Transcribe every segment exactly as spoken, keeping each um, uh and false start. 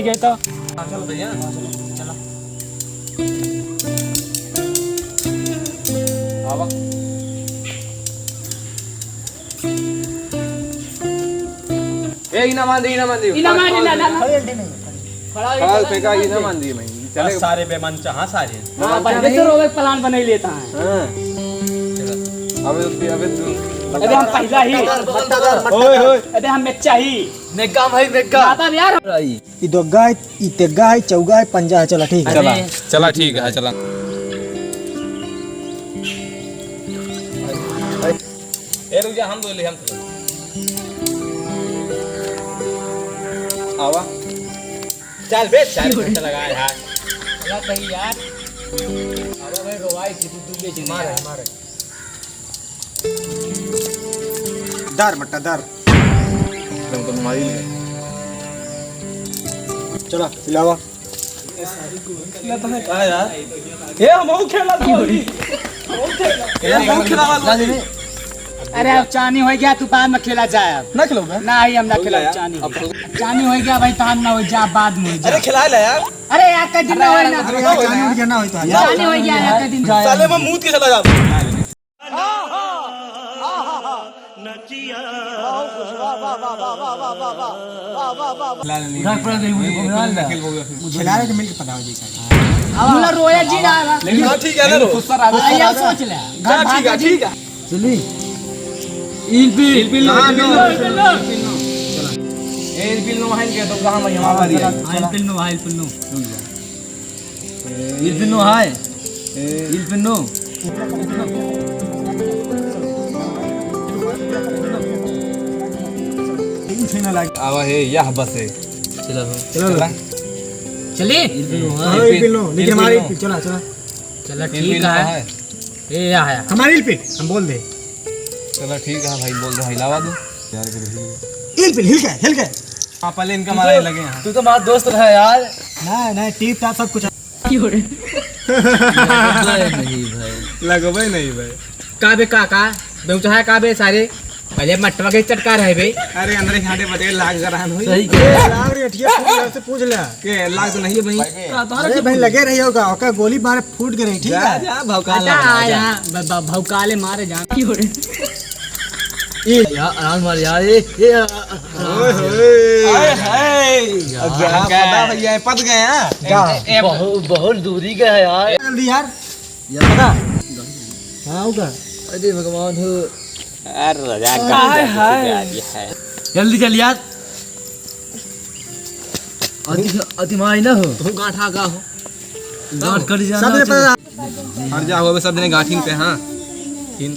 होइ गए तो। हाँ, चलो भैया। चलो। आवा। ए, इना मान दे, इना मान दे। इना मान दे, ना, ना, ना। खड़ा हो, खड़ा हो, फेंका, इना मान दे, मैं। चले। सारे बेमन चाहा सारे। हाँ, बेमन पहले चाहा से नहीं। रोवे के plan बनाई लेता है। हाँ। चलो। अबे, अबे तू। अबे हम पहला ही। ओए, ओए। अबे हम मेच्चा ही। नेगा भाई, नेगा। आता यार। ई दोग्गा है, ई तेग्गा है, चौगा है, पंजा है। चला, ठीक है। चला, अरे। चला, ठीक है, चला। ए, रुक जा, हम दो ले, हम तो। आवा। चल बे, चल, घंटा लगा है यार। चला सही यार। आवा भाई, रोवाई, जीतू, तू ले, मार, मार। दर बट्टा दर। एकदम तो हमारी नहीं। चला, इलावा। का यार? ए, हम हूँ खेला तो अभी। हम हूँ खेला। ए, हम हूँ खेला वाला। अरे, अब चानी होइ गया, तू बाद में खेला जाए अब। ना खेलो बे। ना, हम ना खेला, चानी होइ गया। चानी होइ गया भाई, तहान ना होइ जा, बाद में होइ जा। अरे, खिला ले यार। अरे, यार, का दिन ना होइ ना। अरे, यार, चानी होइ गया, ना होइ तो। चानी होइ गया, यार, का दिन। साले, मैं मूत के चला जाऊँ। खिलाड़े के मिलके पटाओ जी का। बोला रोया जी रहा है। लेकिन हाँ, ठीक है ना, रो। गुस्सा रहा, गुस्सा आइए, रहा। सोच ले। चल, ठीक है, ठीक है। चली। इल्पिल। इल्पिल नो, हाँ, इल्पिल नो, नो। इल्पिल नो। चला। ए, इल्पिल नो है क्या? तो कहाँ भाई, हमारा हाँ, बारी है। चला, हाँ, चला। इल्पिल नो, हाँ, इल्पिल नो। रुक जा। इल्पिल नो हाय। इल्पिल नो। आवा हे, यह बस है। चला हो। चला। चला। चली? इल्पिल नो, हाँ। हाँ, इल्पिल नो। लेकिन हमारे इल्पिल नो। इल्पिल, चला, चला। चला, इल्पिल ठीक नो है। है। ए, या, या। हमारे इल्पिल, हम बोल दे। चला, ठीक है भाई, बोल दे भाई, लावा दो। इल्पिल, हिल के, हिल के। हाँ, पहले इनका तू मारा तो, ही लगे हैं। तू तो हमारा दोस्त है यार। नहीं, नहीं, टीप टाप सब कुछ। लगबे नहीं भाई। लगबे नहीं भाई। का बे, का, का? बेउचाहा का बे सारे? अरे मटवा के चटका रहे बे। अरे अंदर ही खाटे बटे लाग जरान हुई। सही कहे। ए, लाग रे, अठिया पूछ ले, से पूछ ले। के लाग तो नहीं है भाई। अरे भाई, लगे रही होगा, ओका गोली मारे फूट गए रही, ठीक है? जा, भौकाल हटा, मार, आ जा। यहाँ, ब-, ब-, भौकाले मारे जान। ए, यार, आराम मार यार, ए, ए, आ, आ, आ, ओए होए। आए हाय। यार, अब क्या क्या पता है? भैया, पत गए हैं। क्या? ए, ए, बहुत, बहुत दूरी का है यार। जल्दी यार। यार। पता? हाँ, होगा। अरे भगवान हो। अरे राजा, हाय, गाड़ी हाय। जा रही है। जल्दी चल यार। अति, अति माई ना हो। तू गांठ आ गा हो। गांठ कट जाना सबने चाहिए। पता। हट जा, हो बे, सब जने गांठिन पे, हाँ। इन-,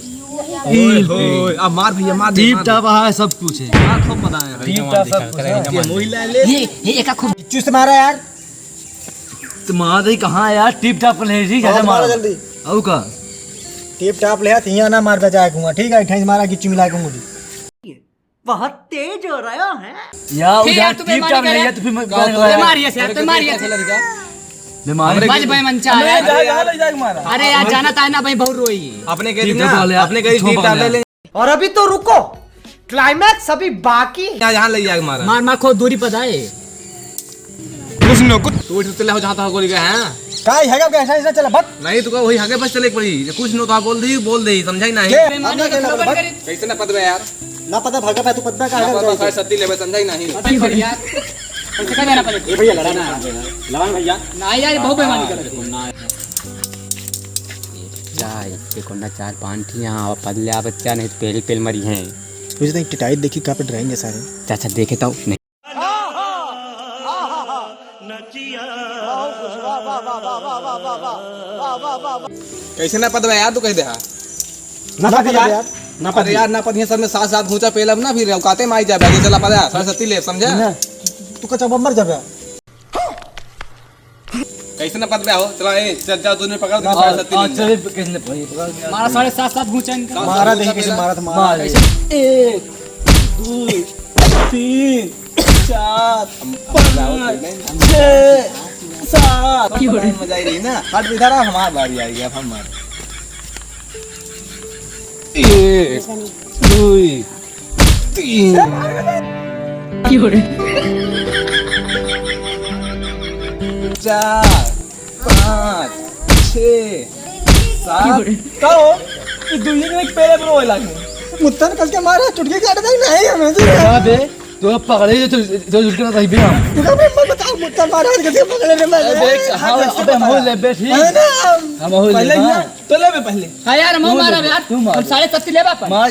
इन ओए, पे। ओए, अब मार भैया, मार दे, टीप मार दे। टाप है, सब कुछ है। मार खूब पता है। टीप टाप सब कुछ है। ये मोहिला ले। ये, ये एका खूब चुस्त मारा यार। तो मार दे कहाँ यार? टीप टाप ले, ठीक है, मार मार। जल्दी। औ का? टीप टाप ले, हियाँ ना मार बजाए कूँगा, ठीक है? ठैंस मारा, गिच्ची मिला कूँगा। बहुत तेज हो रहा है। या, हे उधर यार, तू टीप बेमारी टाप करे। नहीं है, तो फिर मैं का गाने होता है? वाला। बेमारी है यार, अरे, बेमारी है। कैसे लड़का? बेमारी। हमरे बज के भाई मन चाह अरे यार। जा, जा, ले जाके मारा। अरे यार, जाना ताहे ना भाई, बहुत रोई। अपने कह दी टीप ना, टाप वाले यार, अपने कह दी छोड़ टीप टाप वाले। ले ले। और अभी तो रुको, climax अभी बाकी है। जा, जहाँ ले जाके मारा। मार, मार, खूब दूरी पर जाए। कुछ न कुछ। तू उठ, चले हो, जहाँ तहाँ गोली गया है। का ही हैगा, कैसा, ऐसा चला, बक। नहीं, तू का वही हगे बस चले एक बारी। कुछ न तो बोल दी, बोल दे, समझा ही नहीं। के? बेमारी अपना का खेला, गड़बड़ बक। करे। कैसे ना पदवे यार? ना पता भागा पे तू पदवे का ना है, पता कैसे? सारे सत्ती लेवे, समझा ही नहीं। पता ही पड़ यार। पैसे का देना पड़ेगा? ए भैया, लड़ा ना। लड़ा ना भैया। ना यार, बहुत बेईमानी कर रहे हो। चाय, एक कोंडा चार पाँच ठिया, और पद लिया बच्चा, नहीं तो पेल पेल मरी हैं। तुझे तो एक टिटाई देखी, कहाँ पे डराएंगे सारे। चाचा देखे तो नहीं। कैसे ना पदवा यार, तू कह दे हा। ना पद यार। ना पद अरे यार, ना पद, ये सब में साथ साथ घूंचा पेल अब ना, फिर औकाते में आई जाबे, आगे चला पड़ा, सरस्वती ले, समझा? ना। तू का चबा मर जाबे। कैसे ना पदवा हो, चला, ए, चल, जा, दोनों पकड़ दे, हाँ, सरस्वती हाँ, ले। चल, कैसे ना पकड़, पकड़। मारा साढ़े सात, सात घूंचा इनका। मारा दे, कैसे मारा था, मारा। मार। एक, दो, तीन, चार, पाँच, छः, सात। मजा आई रही ना। हट इधर आ, हमार बारी आई, अब हम मार। एक, दो, तीन। चार, पाँच, छः, सात। का हो? ये दुइये जने के पेले पर रोए लागे। मुत्तन कल के मारे चुटकी काट दे नहीं हमें जी। का बे? तो पकड़े जो, तो, तो चुटकी ना सही बे हम। तू का बे मत बताओ, मुत्तन मारे और कैसे पकड़े रे मैं? अबे, हाँ, हाँ, कैसे अबे हम पकड़ा? हो ले बे, ठीक। है ना? हम हो ले, पहले हाँ। ना, तो ले बे पहले। हाँ यार, हम तू मारा ले, यार। तू मार। हम साढ़े सात के लेबा पर। मार, आ,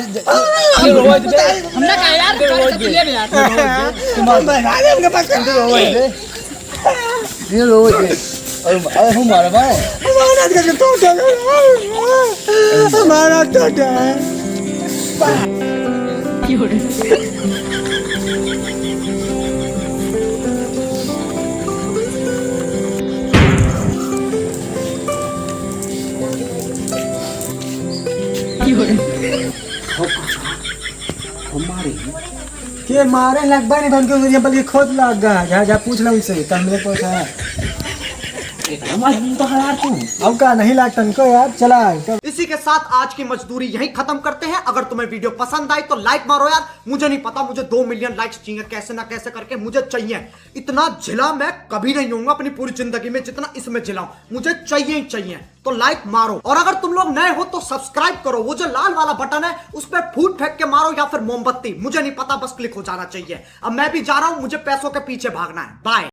ये रोए दे। बताइए। हम ना कहा यार, ये साढ़े रोए सात के दे। लेबे यार। ये रोए दे। तू मार। हम बना ले उनके पास। तू रोए दे। ये लो, ये। अरे, अरे, हूँ मारा भाई। हमारा घर का टूटा है। हमारा टूटा है। हमारे के मारे लगबा नहीं बन के उधर बल्कि खुद लग गया। जा, जा पूछ लो उनसे, तब मेरे को था। इतना मजबूत है यार तू। अब का नहीं लाग तनको यार, चला। इसी के साथ आज की मजदूरी यहीं खत्म करते हैं। अगर तुम्हें वीडियो पसंद आई तो लाइक मारो यार। मुझे नहीं पता, मुझे दो मिलियन लाइक्स चाहिए कैसे ना कैसे करके, मुझे चाहिए। इतना झिला मैं कभी नहीं होऊंगा अपनी पूरी जिंदगी में जितना इसमें झिला हूं। मुझे चाहिए ही चाहिए। तो लाइक मारो, और अगर तुम लोग नए हो तो सब्सक्राइब करो। वो जो लाल वाला बटन है उस पर फूट फेंक के मारो या फिर मोमबत्ती, मुझे नहीं पता, बस क्लिक हो जाना चाहिए। अब मैं भी जा रहा हूँ, मुझे पैसों के पीछे भागना है। बाय।